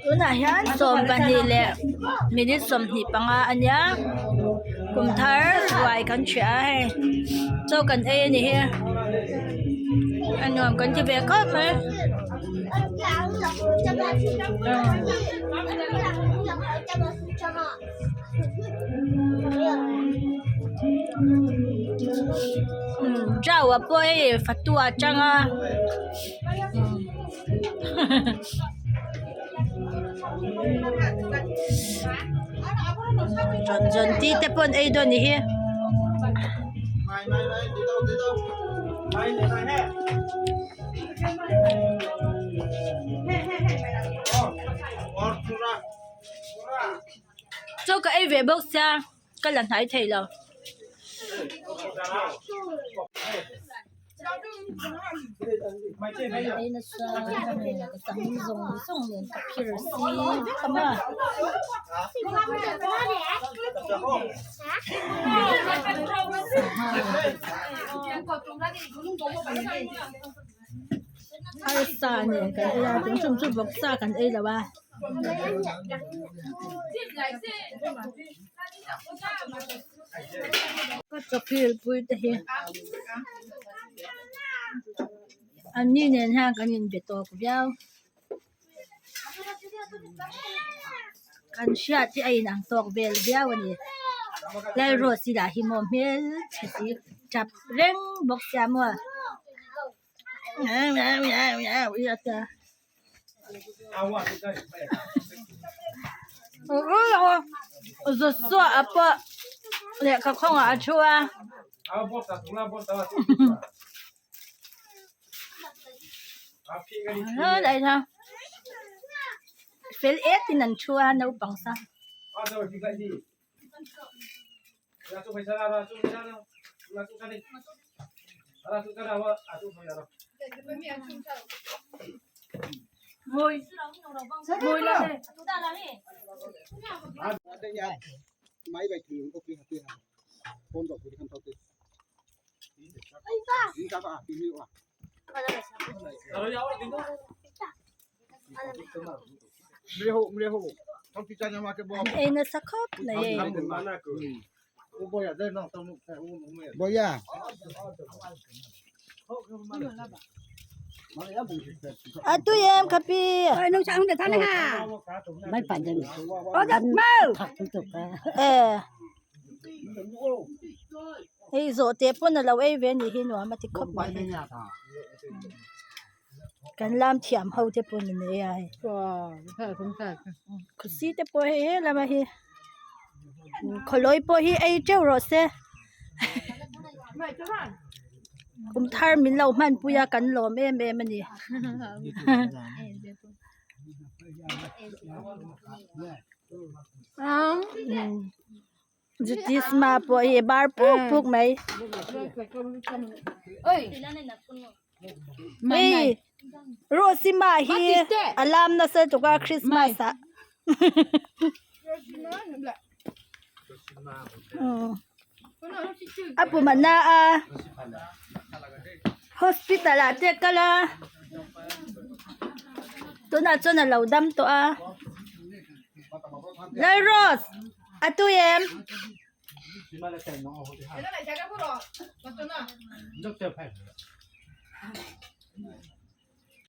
Tunah hian 12 leh minute 25 a nia kum thar ruai kan ṭhiah a hei chaw kan ei a ni hi a nuam kan ti ve khawp mai. Java pawh hei fatu a chang a. Zawn zawn ti te pawh an ei dawn anih hi. Chaw ka ei ve bawk sia ka la hnai thei lo. Ei nasa ka sam zawng zawng nen ka phir si vek ang a. Arsa nen kan ei a tin chung chu vawksa kan ei lo a. Ka chawphil pui te hi an ni nen hian kan inbe tawk viau kan hriat hi a inang tawk vel viau a ni Lalruasi lah hi maw hmelchhe si tap reng bawk sia maw. Joshua a pawh lehkha khawngah a thu a. Fel et in an thu a naupang sa. An ei nasa khawp mai hei. A tui em ka pi. Hei zawhte pawn a lo ei ve a nih hi nuam a ti khawp mai. Kan lam thiam ho te pawh ni mai a hei khusi te pawh hei helam a hi khawlawi pawh hi ei teuh rawh se kum thar min lo hman pui a kan lawm em em a ni. Jutisma pawh hi bar puk puk mai hei Rosima hi a lam nasa tuk a Christmas ah a pum a na a hospital ah te a kal a tunah chuan a lo dam tawh a Lalrose. A tui em?